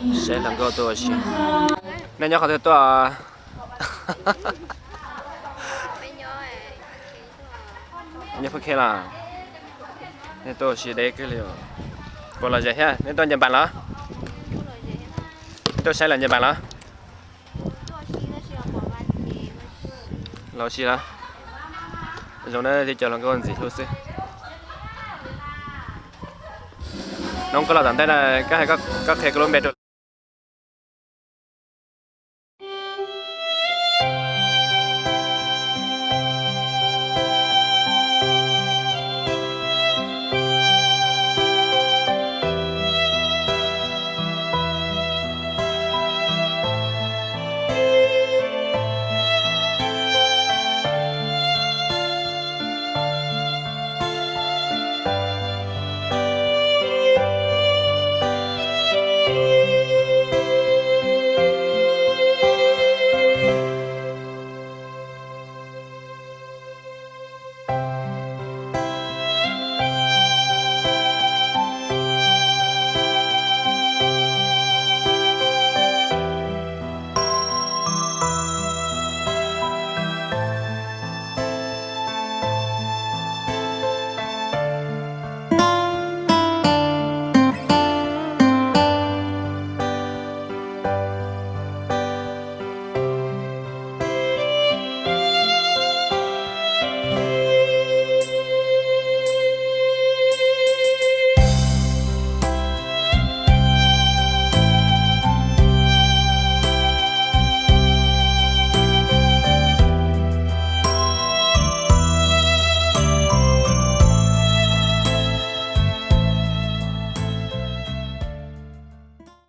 Saib hluas nkauj tuaj ua si. Nej nyob qhov twg tuaj? Nyob Phuj Khev los? Nej tuaj ua si deb kawg li. Puas lom zem thiab? Nej tuaj Nhật Bản los? Nej tuaj saib lawv Nhật Bản los? Los ua si los? Zoo na, tib co hluas nkauj ntxim hlub xwb. Hnub koj los tom ntej na, koj hais, koj qhia kuv lub npe rau.